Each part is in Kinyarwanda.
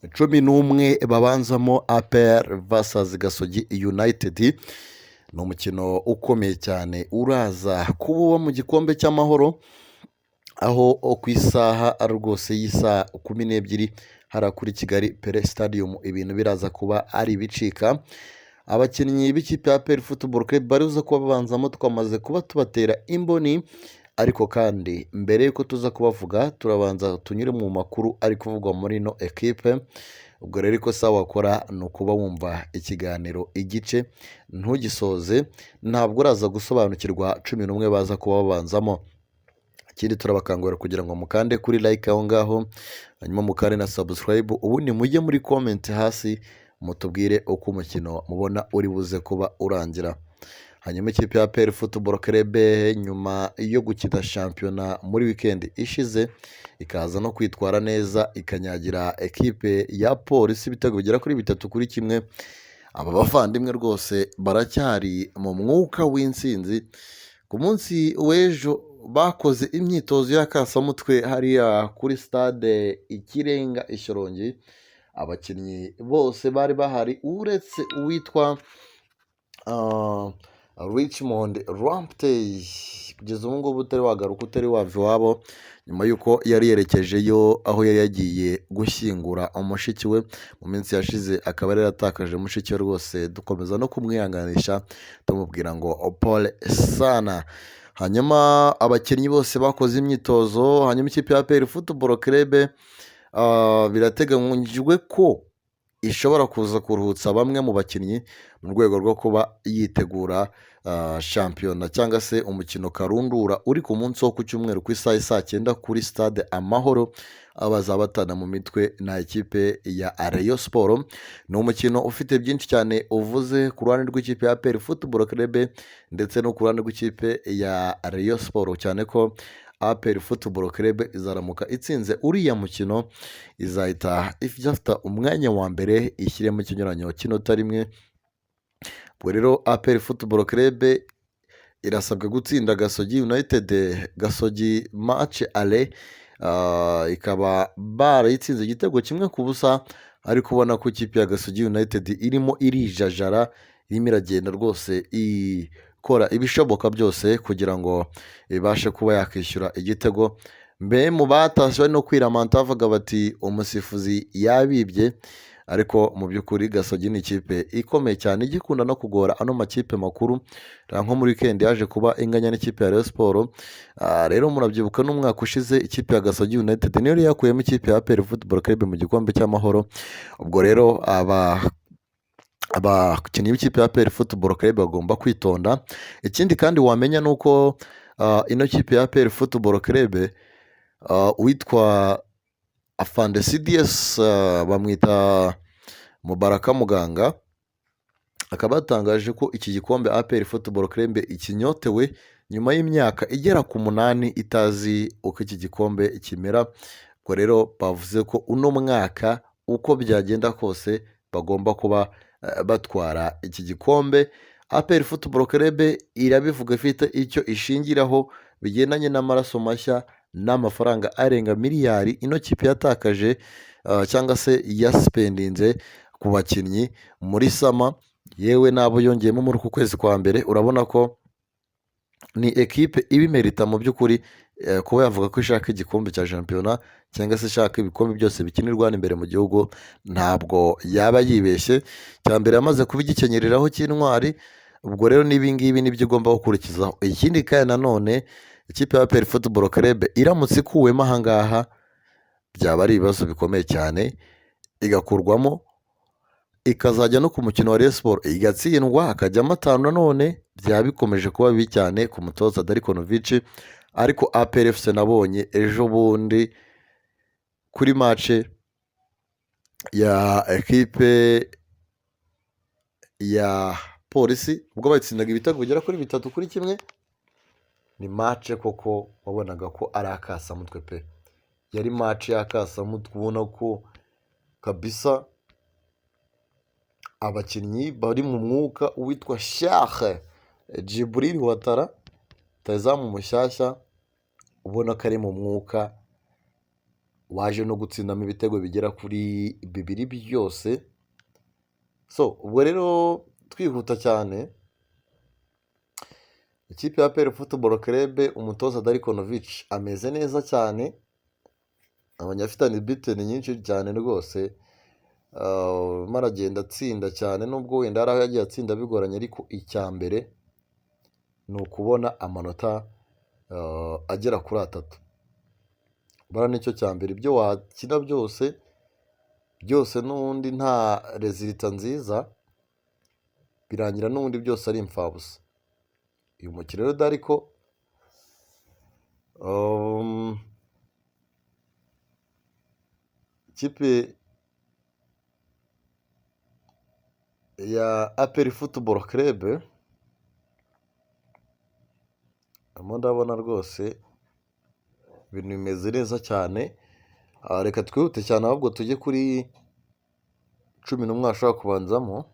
11 babanzamo APR vs Gasogi United. Ni umukino ukomeye cyane uraza kuba uba mu gikombe cy'amahoro, aho ku isaha rwose y'isaa 12 hariya kuri Kigali Pele Stadium ibintu biraza kuba ari ibicika. Abakinnyi b'ikipe ya APR Football Club baribuze kuba babanzamo twamaze kuba tubatera imboni, ariko kandi mbere y'uko tuza kubavuga turabanza tunyure mu makuru ari kuvugwa muri ino ekipe. Ubwo rero ikosa wakora ni ukuba wumva ikiganiro igice ntugisoze, ntabwo uraza gusobanukirwa 11 baza kuba babanzamo. Ikindi turabakangurira kugira ngo mukande kuri like aho ngaho, hanyuma mukande na subscribe, ubundi mujye muri comment hasi mutubwire uko umukino mubona uri buze kuba urangira. Hanyuma ikipe ya APR Football Club nyuma yo gukina shampiyona muri weekend ishize, ikaza no kwitwara neza ikanyagira ekipe ya Polisi ibitego bigera kuri 3-1, aba bavandimwe rwose baracyari mu mwuka w'intsinzi. Ku munsi w'ejo bakoze imyitozo y'akasamutwe hariya kuri stade Ikirenga i Shyorongi, abakinnyi bose bari bahari uretse uwitwa Richmond Lamptey kugeza ubu ngubu utari wagaruka, utari wava iwabo, nyuma y'uko yari yerekejeyo aho yari yagiye gushyingura mushiki we mu minsi yashize, akaba yari yaratakaje mushiki we. Rwose dukomeza no kumwihanganisha tumubwira ngo pole sana. Hanyuma abakinnyi bose bakoze imyitozo. Hanyuma ikipe ya APR Football Club birateganyijwe ko ishobora kuza kuruhutsa bamwe mu bakinnyi mu rwego rwo kuba yitegura shampiyona cyangwa se umukino karundura uri ku munsi wo ku cyumweru ku isaha saa 9 kuri stade Amahoro, aho bazaba batana mu mitwe na ekipe ya Rayon Sport. Ni umukino ufite byinshi cyane uvuze ku ruhande rw'ikipe ya APR Football Club ndetse no ku ruhande rw'ikipe ya Rayon Sport, cyane ko APR Football Club izaramuka itsinze uriya mukino izahita ifata umwanya wa mbere, ishyiremo ikinyuranyo cy'inota rimwe. Ubwo rero APR Football Club irasabwa gutsinda Gasogi United. Gasogi match aller ikaba barayitsinze igitego 1-0, ariko ubona ko ikipe ya Gasogi United irimo irijajara, irimo iragenda rwose ikora ibishoboka byose kugira ngo ibashe kuba yakwishyura igitego. Mbe mu batashye bari no kwiramanta bavuga bati umusifuzi yabibye, ariko mu by'ukuri Gasogi ni ikipe ikomeye cyane igikunda no kugora ano makipe makuru. Nko muri weekend yaje kuba inganya n'ikipe ya Rayon Sport. Rero murabyibuka n'umwaka ushize ikipe ya Gasogi United niyo yari yakuyemo ikipe ya APR Football Club mu gikombe cy'amahoro. Ubwo rero aba abakinnyi b'ikipe ya APR Football Club bagomba kwitonda. Ikindi kandi wamenya ni uko ino kipe ya APR Football Club, uwitwa Afande CDS, bamwita Mubaraka Muganga, akaba yatangaje ko iki gikombe APR Football Club ikinyotewe nyuma y'imyaka igera ku 8 itazi uko iki gikombe kimera. Ubwo rero bavuze ko uno mwaka uko byagenda kose bagomba kuba batwara iki gikombe. APR Football Club irabivuga ifite icyo ishingiraho bigendanye n'amaraso mashya n'amafaranga arenga miliyari ino kipe yatakaje cyangwa se yasipendinze ku bakinnyi muri summer, yewe n'abo yongeyemo muri uku kwezi kwa mbere. Urabona ko ni ekipe ibimerita mu by'ukuri kuba yavuga ko ishaka igikombe cya shampiyona cyangwa se ishaka ibikombe byose bikinirwa hano imbere mu gihugu, ntabwo yaba yibeshye. Cya mbere yamaze kuba igikenyereraho cy'intwari, ubwo rero n'ibi ngibi nibyo igomba gukurikizaho. Ikindi kandi nanone ikipe ya APR Football Club iramutse ikuwemo aha ngaha byaba ari ibibazo bikomeye cyane, igakurwamo ikazajya no ku mukino wa Rayon Sport igatsindwa hakajyamo atanu nanone, byaba bikomeje kuba bibi cyane ku mutoza Darko Novic. Ariko APR FC nabonye ejo bundi kuri match ya ekipe ya Polisi ubwo bayitsindaga ibitego bigera kuri 3-1, ni match koko wabonaga ko ari akasamutwe pe, yari match y'akasamutwe, ubona ko kabisa abakinnyi bari mu mwuka. Uwitwa Cheick Djibril Ouattara, rutahizamu mushyashya, ubona ko ari mu mwuka. waje no gutsindamo ibitego bigera kuri bibiri byose. So ubwo rero twihuta cyane, ikipe ya APR Football Club, umutoza Darko Novic ameze neza cyane, abonye afite unbeaten nyinshi cyane rwose, arimo aragenda atsinda cyane nubwo wenda hari aho yagiye atsinda bigoranye, ariko icya mbere ni ukubona amanota agera kuri atatu. Buriya nicyo cya mbere, ibyo wakina byose byose n'ubundi nta résultat nziza, birangira n'ubundi byose ari imfabusa. Uyu mukino rero Darko ikipe ya APR Football Club ndimo ndabona rwose ibintu bimeze neza cyane. Reka twihute cyane ahubwo tujye kuri 11 bashobora kubanzamo.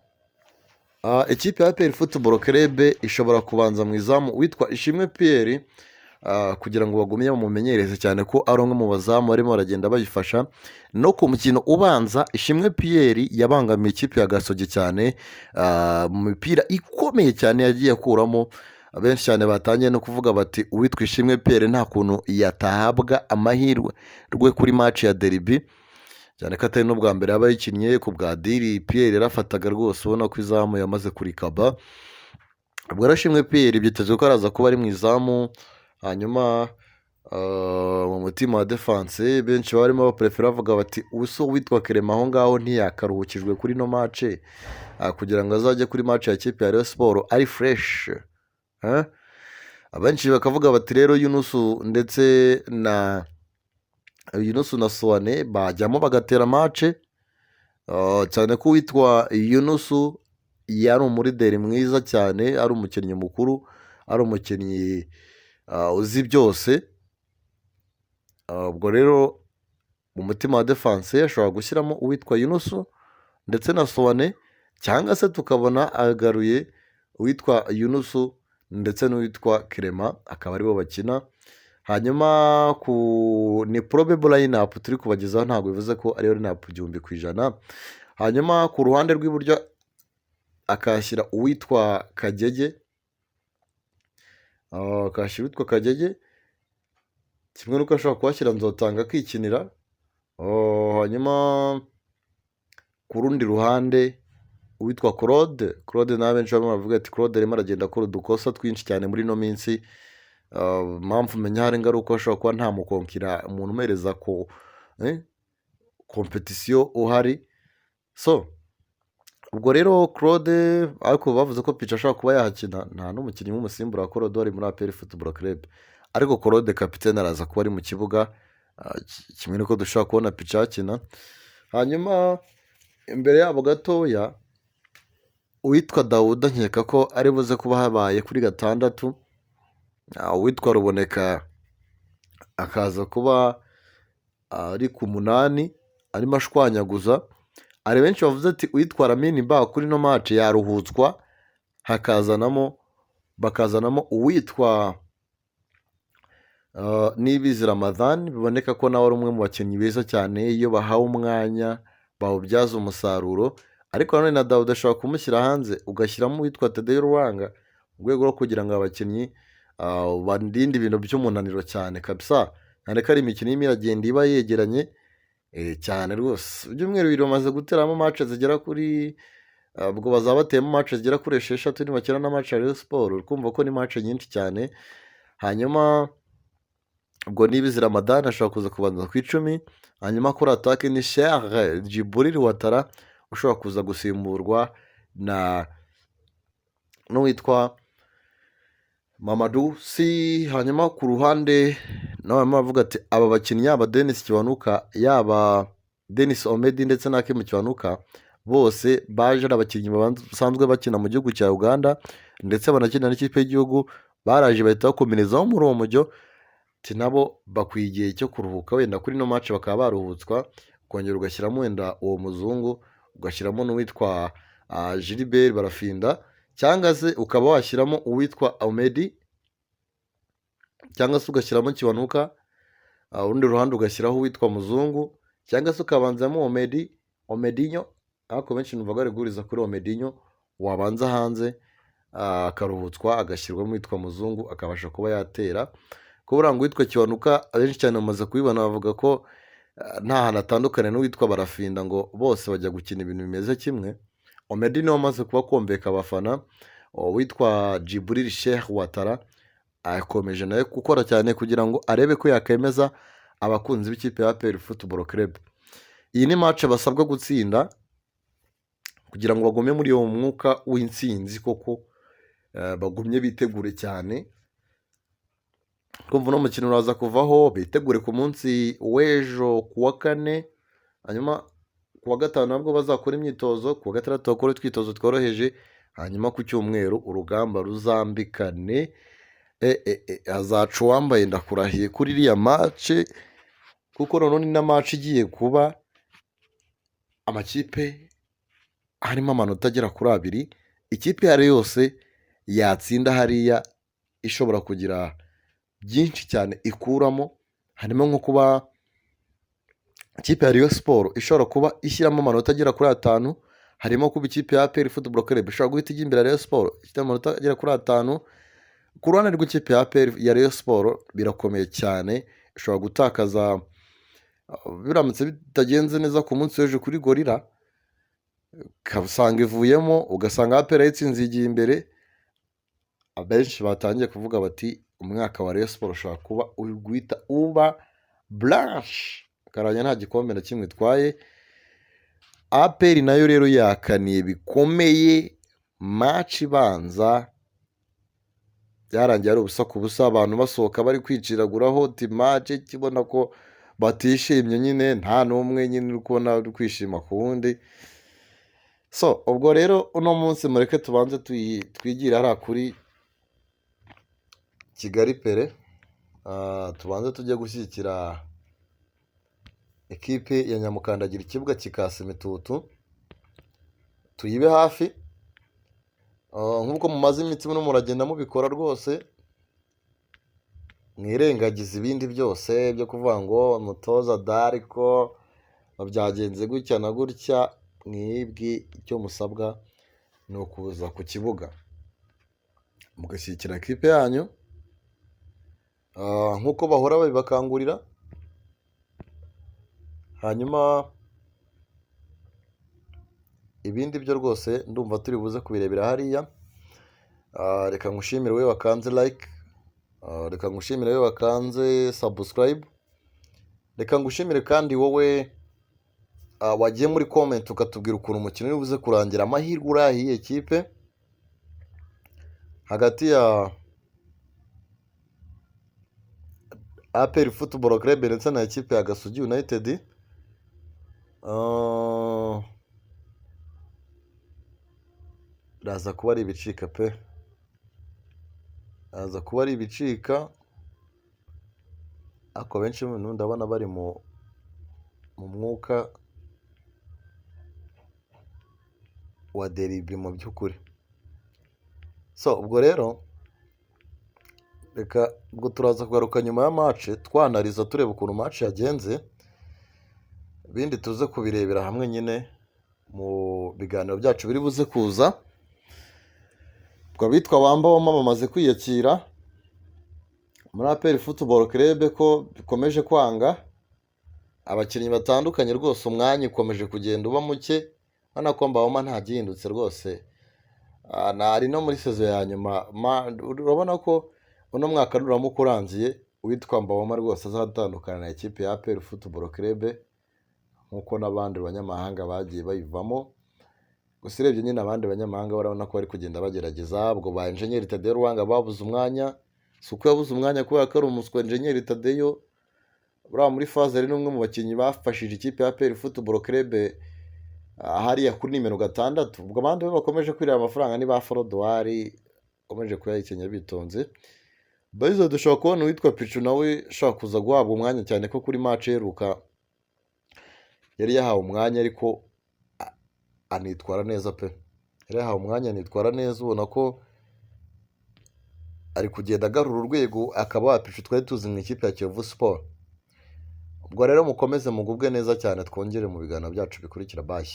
Ikipe ya APR Football Club ishobora kubanza mu izamu witwa Ishimwe Pierre, kugira ngo bagumye bamumenyereze cyane ko ari umwe mu bazamu barimo baragenda bayifasha. No ku mukino ubanza Ishimwe Pierre yabangamiye ikipe ya Gasogi cyane, mu mipira ikomeye cyane yagiye akuramo. Benshi cyane batangiye no kuvuga bati uwitwa Ishimwe Pierre nta kuntu yatahabwa amahirwe rwe kuri match ya derby, cyane ko atari n'ubwa mbere yaba ayikinnye. Ku bwa Diri Pierre yarafataga rwose ubona ko izamu yamaze kurikaba. Ubwo rero Ishimwe Pierre byitezwe ko araza kuba ari mu izamu, hanyuma mu mutima wa defense benshi barimo baprefera bavuga bati ubu uwitwa Clement aho ngaho ntiyakaruhukijwe kuri no match, kugira ngo azajye kuri match ya kipe ya Rayon Sport ari fresh. Abenshi bakavuga bati rero Yunusu ndetse na Yunusu na Soane bajyamo bagatera match, cyane ko uwitwa Yunusu yari umurideri mwiza cyane, ari umukinnyi mukuru, ari umukinnyi uzi byose. Ubwo rero mu mutima wa defense ashobora gushyiramo uwitwa Yunusu ndetse na Soane, cyangwa se tukabona agaruye uwitwa Yunusu ndetse n'uwitwa Clement akaba aribo bakina. Hanyuma ku ni probable line up turi kubagezaho, ntabwo bivuze ko ariyo line up 1000%. Hanyuma ku ruhande rw'iburyo akahashyira uwitwa Kagege, akahashyira uwitwa Kagege, kimwe n'uko ashobora kuhashyira Nzotanga akikinira. Hanyuma ku rundi ruhande uwitwa Claude, Claude nawe benshi barimo baravuga ati Claude arimo aragenda akora udukosa twinshi cyane muri ino minsi. Impamvu umenya hari ingaruka ashobora kuba nta mukonkira umuntu umuhereza ko compétition uhari. So ubwo rero Claude, ariko bavuze ko Picha ashobora kuba yahakina, nta n'umukinnyi w'umusimbura wa Claude wari muri APR Football Club, ariko Claude kapitene araza kuba ari mu kibuga, kimwe n'uko dushobora kubona Picha akina. Hanyuma imbere yabo gatoya uwitwa Dawuda nkeka ko ari buze kuba habaye kuri gatandatu, uwitwa Ruboneka akaza kuba ari ku munani arimo ashwanyaguza. Hari benshi bavuze ati uwitwa Lamine Ba kuri ino match yaruhutswa, hakazanamo bakazanamo uwitwa Niyibizi Ramadhan, biboneka ko nawe ari umwe mu bakinnyi beza cyane iyo bahawe umwanya bawubyaza umusaruro. Ariko nanone na Dawuda ashobora kumushyira hanze ugashyiramo uwitwa Tadeyo Ruwanga, mu rwego rwo kugira ngo abakinnyi barinde ibintu by'umunaniro cyane kabisa, cyane ko ari imikino irimo iragenda iba yegeranye cyane rwose. Ibyumweru bibiri bamaze guteramo match zigera kuri, ubwo bazaba bateyemo match zigera kuri esheshatu nibakina na match ya Rayon Sport, uri kumva ko ni match nyinshi cyane. Hanyuma ubwo Niyibizi Ramadhan ashobora kuza kubanza ku 10, hanyuma kuri attaque ni Cheikh Djibril Ouattara ushobora kuza gusimburwa na n'uwitwa Mamadou Sy. Hanyuma ku ruhande nawe barimo baravuga ati aba bakinnyi yaba Denis Kiwanuka, yaba Denis Omedi ndetse na Hakim Kiwanuka, bose baje ari abakinnyi basanzwe bakina mu gihugu cya Uganda ndetse banakina n'ikipe y'igihugu, baraje bahita bakomerezaho muri uwo mujyo, ati nabo bakwiye igihe cyo kuruhuka, wenda kuri ino match bakaba baruhutswa, ukongera ugashyiramo wenda uwo muzungu, ugashyiramo n'uwitwa Gilbert Barafinda, cyangwa se ukaba washyiramo uwitwa Omedi, cyangwa se ugashyiramo Kiwanuka. Urundi ruhande ugashyiraho uwitwa Muzungu, cyangwa se ukabanzamo Omedi, Omedinho, ariko benshi numva bari guhuriza kuri Omedinho, wabanza hanze akaruhutswa agashyirwamo uwitwa Muzungu akabasha kuba yatera. Kubura ngo uwitwa Kiwanuka abenshi cyane bamaze kubibona bavuga ko nta hantu atandukanye n'uwitwa Barafinda, ngo bose bajya gukina ibintu bimeze kimwe. Omedi niwe wamaze kuba akombeka abafana, uwitwa Djibril Cheikh Ouattara akomeje nawe gukora cyane kugira ngo arebe ko yakemeza abakunzi b'ikipe ya APR Football Club. Iyi ni match basabwa gutsinda kugira ngo bagume muri uwo mwuka w'intsinzi koko, bagumye bitegure cyane. Kumva uno mukino uraza kuvaho, bitegure ku munsi w'ejo ku wa kane, hanyuma ku wa gatanu nabwo bazakora imyitozo, ku wa gatandatu bakore utwitozo tworoheje, hanyuma ku cyumweru urugamba ruzambikane. Hazaca uwambaye ndakurahiye kuri iriya match, kuko noneho ni na match igiye kuba amakipe harimo amanota agera kuri abiri, ikipe iyo ari yo yose yatsinda hariya ishobora kugira byinshi cyane ikuramo, harimo nko kuba ikipe ya Rayon Sports ishobora kuba ishyiramo amanota agera kuri atanu, harimo kuba ikipe ya APR Football Club ishobora guhita ijya imbere ya Rayon Sports ifite amanota agera kuri atanu. Ku ruhande rw'ikipe ya APR ya Rayon Sports birakomeye cyane, ishobora gutakaza biramutse bitagenze neza ku munsi w'ejo kuri Gorilla, ukasanga ivuyemo, ugasanga APR yayitsinze igiye imbere. Abenshi batangiye kuvuga bati umwaka wa Rayon Sports ushobora kuba uri guhita uba blanche, ukarangira nta gikombe na kimwe itwaye. APR nayo rero yakaniye bikomeye match ibanza, byarangiye ari ubusa ku busa, abantu basohoka bari kwiciraguraho match kibona ko batishimye nyine, nta n'umwe nyine uri kubona uri kwishima ku wundi. So ubwo rero uno munsi mureke tubanze twigire hariya kuri Kigali Pele, tubanze tujye gushyigikira ekipe ya Nyamukandagira, ikibuga kikasa imitutu, tuyibe hafi. Nk'uko mumaze iminsi murimo muragenda mubikora rwose, mwirengagize ibindi byose byo kuvuga ngo umutoza Darko byagenze gutya na gutya, mwebwe icyo musabwa ni ukuza ku kibuga mugashyigikira ekipe yanyu, nk'uko bahora babibakangurira, hanyuma ibindi byo rwose ndumva turi buze kubirebera hariya. Reka ngushimire wowe wakanze like, reka ngushimire wowe wakanze subscribe, reka ngushimire kandi wowe wagiye muri comment ukatubwira ukuntu umukino uri buze kurangira, amahirwe urahiye kipe hagati ya APR Football Club ndetse na ekipe ya Gasogi United. Biraza kuba ari ibicika pe, biraza kuba ari ibicika, ariko benshi ndabona bari mu mwuka wa deribi mu by'ukuri. So ubwo rero reka ubwo turaza kugaruka nyuma ya match twanariza tureba ukuntu match yagenze, ibindi tuze kubirebera hamwe nyine mu biganiro byacu biri buze kuza. Ubwo abitwa Bambawoma bamaze kwiyakira muri APR Football Club ko bikomeje kwanga, abakinnyi batandukanye rwose umwanya ukomeje kugenda uba muke, urabona ko Mbawoma nta gihindutse rwose, ari no muri saison ya nyuma, urabona ko uno mwaka nuramuka urangiye uwitwa Mbawoma rwose azatandukana na ekipe ya APR Football Club nk'uko n'abandi banyamahanga bagiye bayivamo. Gusa urebye nyine abandi banyamahanga barabona ko bari kugenda bagerageza, ubwo ba Engineer Tadeyo Ruwanga babuze umwanya, si uko yabuze umwanya kubera ko ari umuswa Engineer Tadeyo, buriya muri phase ari n'umwe mu bakinnyi bafashije ikipe ya APR Football Club hariya kuri nimero 6, ubwo abandi bo bakomeje kwirira amafaranga ni ba Forodowari bakomeje kuyahekenya bitonze. Bayizo dushobora kubona uwitwa Pichu nawe ushobora kuza guhabwa umwanya cyane ko kuri match iheruka yari yahawe umwanya ariko anitwara neza pe, yari yahawe umwanya anitwara neza, ubona ko ari kugenda agarura urwego akaba wa Pichu twari tuzi mu ikipe ya Kiyovu Sport. Ubwo rero mukomeze mugubwe neza cyane, twongere mu biganiro byacu bikurikira. Bye.